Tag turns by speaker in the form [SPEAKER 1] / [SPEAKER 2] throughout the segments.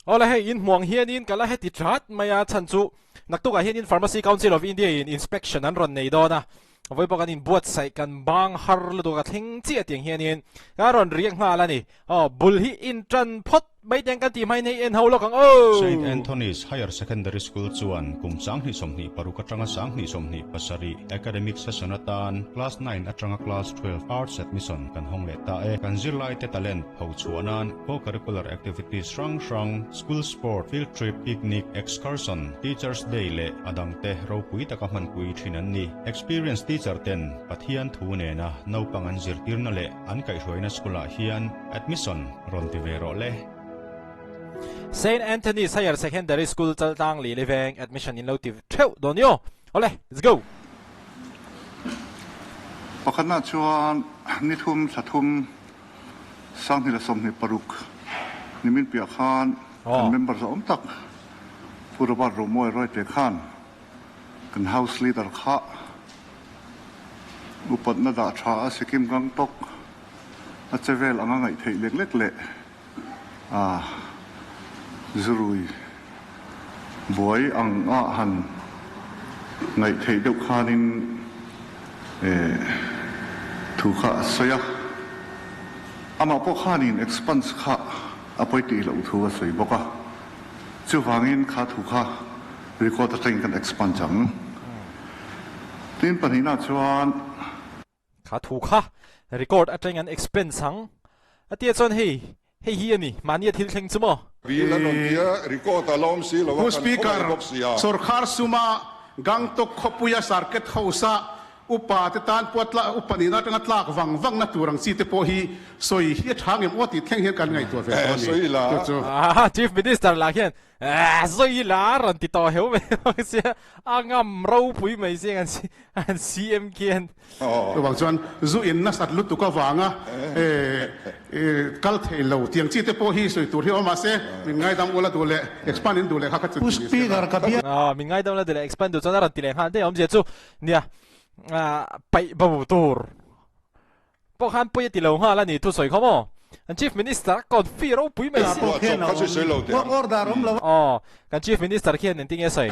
[SPEAKER 1] Awle hei in hmuang hianin ka la heti that mai a, chhan chu naktukah hianin Pharmacy Council of India in inspection an rawn nei dawn a, vawi pawh kan inbuatsaih kan bang har lutuk a thleng chiah tiang hianin ka rawn riak nghal a ni. Aw bul hi in tan phawt mai tiang kan tih hmain hei en ho lawk ang aw.
[SPEAKER 2] Saint Anthony's Higher Secondary School chuan kum 2026 atanga 2027 academic session atan Class 9 atanga Class 12 Arts admission kan hawng leh ta e. Kan zirlaite talent phochhuah nan Co-curricular activities hrang hrang, school sport, field trip, picnic, excursion, teachers day leh a dangte ropui taka hmanpui thin an ni. Experienced teacher ten Pathian thu nena naupang an zirtirna leh an kaihhruaina school ah hian admission rawn ti ve rawh le.
[SPEAKER 1] Saint Anthony's Higher Secondary School Chaltlang Lili Veng admission in lo ti theuh dawn i aw. Awle, let's go!
[SPEAKER 3] Pakhatna chuan ni thum thla thum 2026 nimin piah khan kan member zawm tak Pu Robert Romawi Royte khan kan House Leader kha upatna dah tha a Sikkim Gangtok a che vel anga ngaih theih lek lek leh a zurui buai ang a han ngaih theih deuh khanin thu kha a sawi a, amah pawh khanin expanse kha a pawi tih loh thu a sawi bawk a, chuvangin kha thu kha record atangin kan expanse ang. Tin pahnihna chuan.
[SPEAKER 1] Kha thu kha record atang an expense ang a tia chuan hei hei hi a ni mahni a thil thleng chu maw?
[SPEAKER 4] Bill an rawn tia record a la awm si lo a
[SPEAKER 5] Pu
[SPEAKER 4] kan
[SPEAKER 5] Speaker,
[SPEAKER 4] khawngaih bawk si a.
[SPEAKER 5] Sorkar suma Gangtok khawpuia Circuit House-a upa te tan pawh tla upa nihna atanga tlak vang vangna tur ang chi te pawh hi sawi hi a tha ngem aw tih thleng hian kan ngaihtuah ve tawh a ni.
[SPEAKER 4] Sawi la.
[SPEAKER 5] Chu chu.
[SPEAKER 1] Chief Minister lah khian Sawi la rawn ti tawh heu mai bawk sia, a ngam ropui mai sia kan an CM khian.
[SPEAKER 5] Chuvang chuan zu in nasat lutuk avanga kal thei lo tiang chi te pawh hi sawi tur hi awm mahse min ngaidam ula duh leh expand in duh leh kha kha chu
[SPEAKER 6] Pu Speaker ka biak.
[SPEAKER 1] Min ngaidam ula duh leh expand duh chuan a rawn ti leh nghal daih a awmzia chu nia paih bo tur. Pawh khan pawi a ti lo nghal a ni thusawi kha maw? Kan Chief Minister a confi ropui mai si.
[SPEAKER 4] Phuah chawp kha chu sawi lo teh ang.
[SPEAKER 1] Aw, kan Chief Minister khian engtin nge sawi?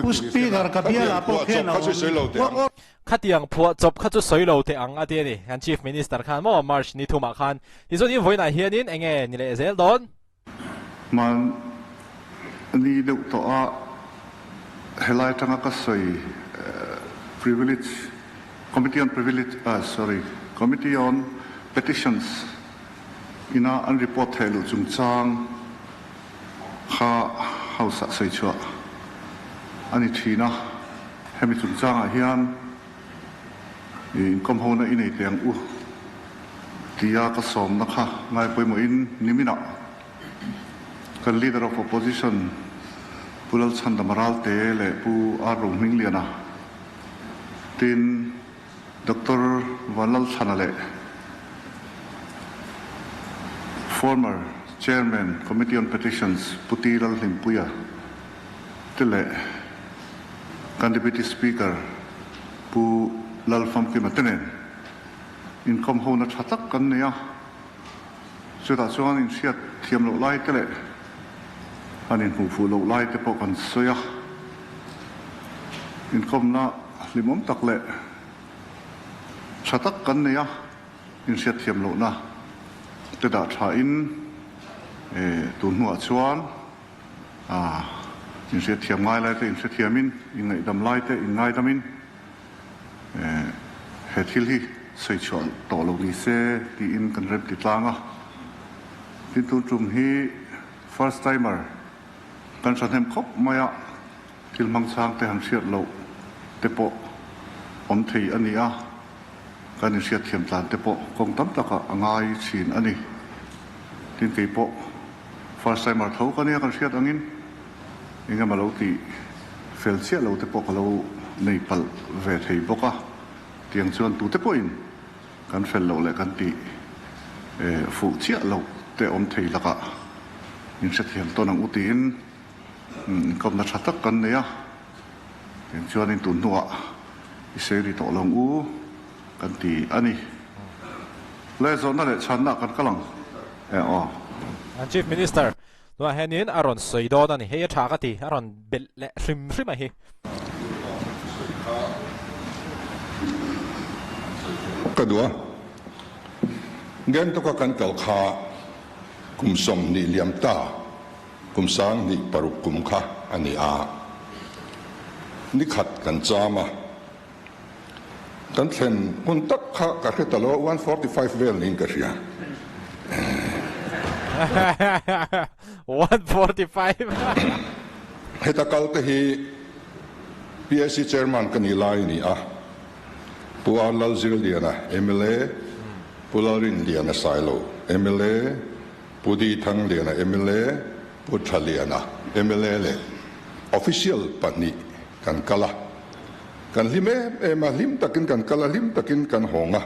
[SPEAKER 6] Pu Speaker ka bial ah pawh khian a awm.
[SPEAKER 1] Khatiang phuah chawp kha chu sawi lo teh ang a ti a ni kan Chief Minister khan maw March ni thumah khan. Tichuan in vawiinah hianin enge ni leh zel dawn?
[SPEAKER 3] Hmanni deuh tawh a helai atanga ka sawi Privilege Committee on Privilege sorry Committee on Petitions ina an report theih luh chungchang kha House ah sawi chhuah a ni thin a, hemi chungchangah hian Inkawmhona i nei teh ang u tia ka sawmna kha ngai pawimawhin niminah kan Leader of Opposition Pu Lalchhandama Ralte leh Pu R Rohmingliana tin Doctor Vanlalthlana leh Former Chairman Committee on Petitions Pu T Lalhlimpuia te leh kan Deputy Speaker Pu Lalfamkima te nen inkawm hona tha tak kan nei a, chutah chuan inhriat thiam loh lai te leh han inhmuh fuh loh lai te pawh kan sawi a, inkawmna hlimawm tak leh tha tak kan nei a, inhriat thiam lohna te dah thain tun hnuah chuan. A, inhriatthiam ngai lai te inhrethiamin, inngaihdam lai te inngaidamin he thil hi sawi chhuah tawh lo ni se tiin kan rem ti tlang a. Tin, tun tum hi first timer kan hrahnem khawp mai a, thil hmang chang te han hriat loh te pawh awm thei a ni a, kan inhriatthiam tlan te pawh kawng tam takah a ngai thin a ni. Tin, kei pawh. First timer tho ka nia kan hriat angin eng emaw lo tih fel chiah lo te pawh ka lo nei palh ve thei bawk a, tiang chuan tute pawhin kan fel loh leh kan tih fuh chiah loh te awm thei lakah min hrethiam tawn ang u tiin inkawmna tha tak kan nei a, tiang chuanin tun hnuah i sei ri tawh lo ang u kan ti a ni. Le zawhna leh chhanna kan kal ang. E aw.
[SPEAKER 1] An Chief Minister tunah hianin a rawn sawi dawn a ni. Hei a tha ka ti, a rawn belh leh hrim hrim a hi.
[SPEAKER 4] Ka duh a, Gangtok-a kan kal kha kum 20 liam ta, kum 2006 kum kha a ni a. Nikhat kan cham a. Kan thlen hun tak kha ka hre ta lo a, 1:45 vel niin ka hria.
[SPEAKER 1] 1:45.
[SPEAKER 4] Heta kal te hi PAC Chairman ka nih lai a ni a, Pu R Lalzirliana, mla, Pu Lalrinliana Sailo, mla, Pu Di Thangliana, mla, Pu Thaliana, mla leh Official pahnih kan kal a. Kan hlim em em a, hlim takin kan kal a, hlim takin kan hawng a.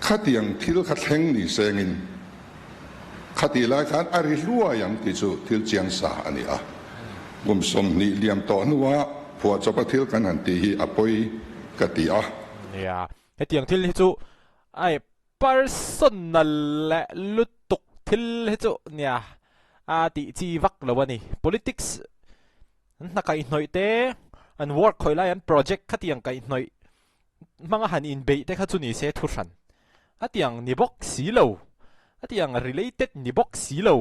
[SPEAKER 4] Khatiang thil kha thleng ni sengin khatih lai khan a ri hluai ang tih chu thil chiang sa a ni a. Kum 20 liam tawh hnua phuahchawpa thil kan han tih hi a pawi ka ti a.
[SPEAKER 1] Nia, hetiang thil hi chu ai personal leh lutuk thil hi chu nia a tih chi vak lo a ni. Politics an hna kaihhnawih te, an work khawih lai an project khatiang kaihhnawih hmanga han inbeih te kha chu ni se thuhran a tiang ni bawk si lo, a tiang related ni bawk si lo,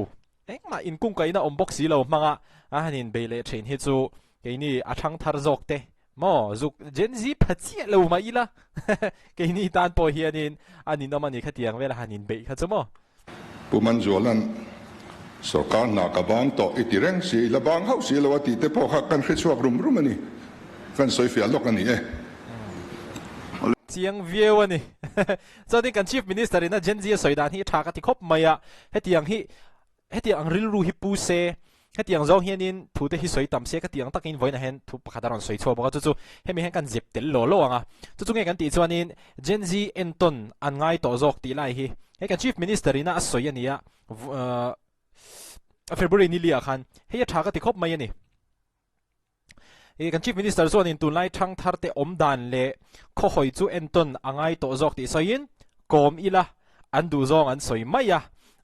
[SPEAKER 1] engmah inkungkaihna awm bawk si lo hmanga a han inbeih leh thin hi chu keini a thang thar zawk te maw zuk Gen Z pha chiah lo mah ila keini tan pawh hianin a ninawm a ni khatiang vela han inbeih kha chu maw.
[SPEAKER 4] Pu Manzuala'n sorkar hna ka bang tawh i ti reng si, i la bang hauh si lo a tih te pawh kha kan hre chhuak rum rum a ni. Kan sawi fiah lawk a ni e.
[SPEAKER 1] Chiang viau a ni. Chuanin kan Chief Minister in a Gen Z a sawi dan hi tha ka ti khawp mai a, hetiang hi Hetiang ang rilru hi pu se, hetiang zawng hianin thute hi sawi tam se ka tih ang takin vawiinah hian thu pakhat a rawn sawi chhuak bawk a, chu chu hemi hian kan zep tel law law ang a. Chu chu nge kan tih chuanin Gen Z entawn an ngai tawh zawk tih lai hi hei kan Chief Minister ina a sawi a ni a, February ni liah khan hei a tha ka ti khawp mai a ni. I kan Chief Minister chuanin tunlai thang thar te awm dan leh khawhawi chu entawn a ngai tawh zawk tih sawiin kawm ila an duh zawng an sawi mai a,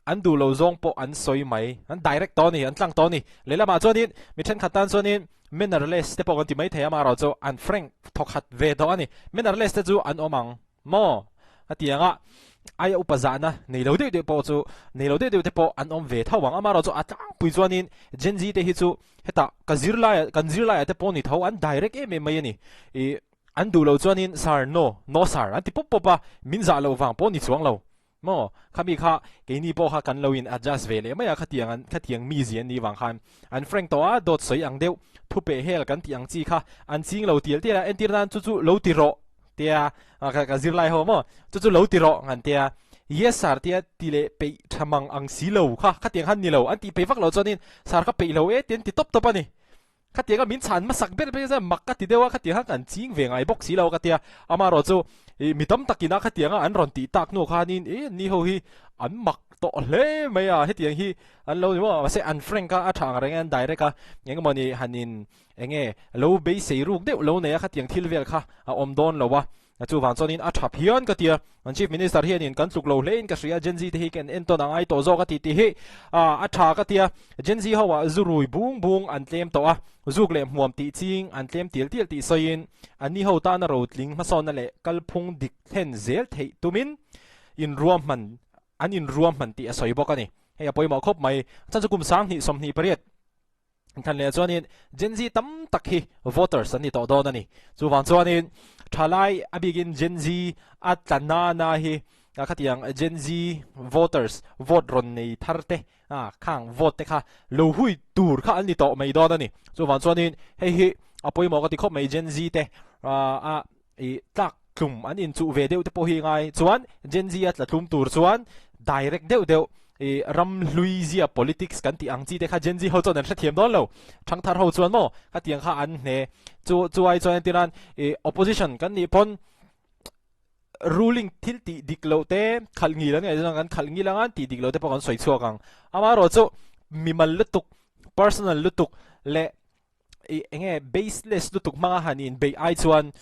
[SPEAKER 1] an duh lo zawng pawh an sawi mai, an direct tawh a ni, an tlang tawh a ni. Lehlamah chuanin mi thenkhat tan chuanin mannerless te pawh kan ti mai thei a, amaherawh chu an frank thawkhat ve tawh a ni. Mannerless te chu an awm ang. Maw? A ti ang a, aia upa zahna nei lo deuh deuh pawh chu nei lo deuh deuh te pawh an awm ve tho ang. Amaherawh chu a tlangpui chuanin Gen Z te hi chu hetah ka zirlaiah kan zirlaiah te pawh ni tho an direct em em mai a ni. Ih an duh lo chuanin sir no, no sir an ti pawp pawp a, min zah loh vang pawh ni chuang lo. Maw? Khami kha keini pawh kha kan lo in adjust ve leh mai a, khatiang an khatiang mizia an nih vang khan an frank tawh a, dawt sawi ang deuh, thu peh hel kan tih ang chi kha an ching lo tial tial a, entir nan chu chu lo ti rawh tia ka ka zirlai ho maw chu chu lo ti rawh an tia yes sir tia ti leh peih tha mang ang si lo kha khatiang khan ni lo an tih peih vak lo chuanin sir ka peih lo e ti an ti tawp tawp a ni. Khatiang a min chhan hmasak ber ber zan mak ka ti deuh a, khatiang khan kan ching ve ngai bawk si lo ka tia. Amaherawh chu ih mi tam takin a khatiang a an rawn tih tak hnu khanin ih ni ho hi an mak tawh hle mai a, hetiang hi an lo ni maw? Mahse an frank a, a tha ang reng a, an direct a, eng emaw ni han in eng nge lo beisei ruk deuh lo nei a khatiang thil vel kha a awm dawn lo a. Chuvang chuanin a tha phian ka tia, kan Chief Minister hianin kan tluk lo hlein ka hria, Gen Z te hi kan entawn a ngai tawh zawk a ti tih hi a tha ka tia, Gen Z ho ah zu rui bung bung an tlem tawh a, zuk leh hmuam tih ching an tlem tial tial tih sawiin anni ho tana rotling hmasawnna leh kalphung dik thlen zel theih tumin inruahman an inruahman tih a sawi bawk a ni. Hei a pawimawh khawp mai, chan chu kum 2028. Thlan leh chuanin Gen Z tam tak hi voters an ni tawh dawn a ni. Chuvang chuanin thalai a bikin Gen Z a tla na na hi khatiang Gen Z voters vote rawn nei thar te khang vote te kha lo hui tur kha an ni tawh mai dawn a ni. Chuvang chuanin hei hi a pawimawh ka ti khawp mai Gen Z te a i tlak tlum an inchuh ve deuh te pawh hi ngai chuan Gen Z a tla tlum tur chuan direct deuh deuh i ram hlui zia politics kan tih ang chi te kha Gen Z ho chuan an hrethiam dawn lo thangthar ho chuan maw khatiang kha an hne chu chuai chuan entirnan i opposition kan nih pawn ruling thil tih dik loh te khalh ngil an ngaih chuan kan khalh ngil anga tih dik loh te pawh kan sawi chhuak ang amaherawh chu mimal lutuk personal lutuk leh i enge baseless lutuk hmanga han in beih ai chuan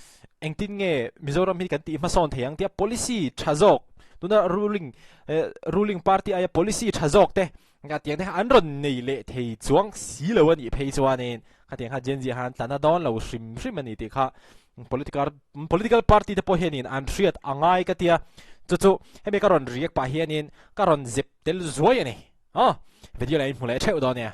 [SPEAKER 1] engtin nge Mizoram hi kan tih hmasawn thei ang tia policy tha zawk tuna ruling ruling party aia policy tha zawk te. Khatiang te kha an rawn nei leh thei chuang si lo a nih phei chuanin khatiang kha Gen Z khan an tla na dawn lo hrim hrim a ni tih kha political political party te pawh hianin an hriat a ngai ka tia. Chu chu hemi ka rawn react pah hianin ka rawn zep tel zuai a ni. Aw video lah in hmu leh theuh dawn nia.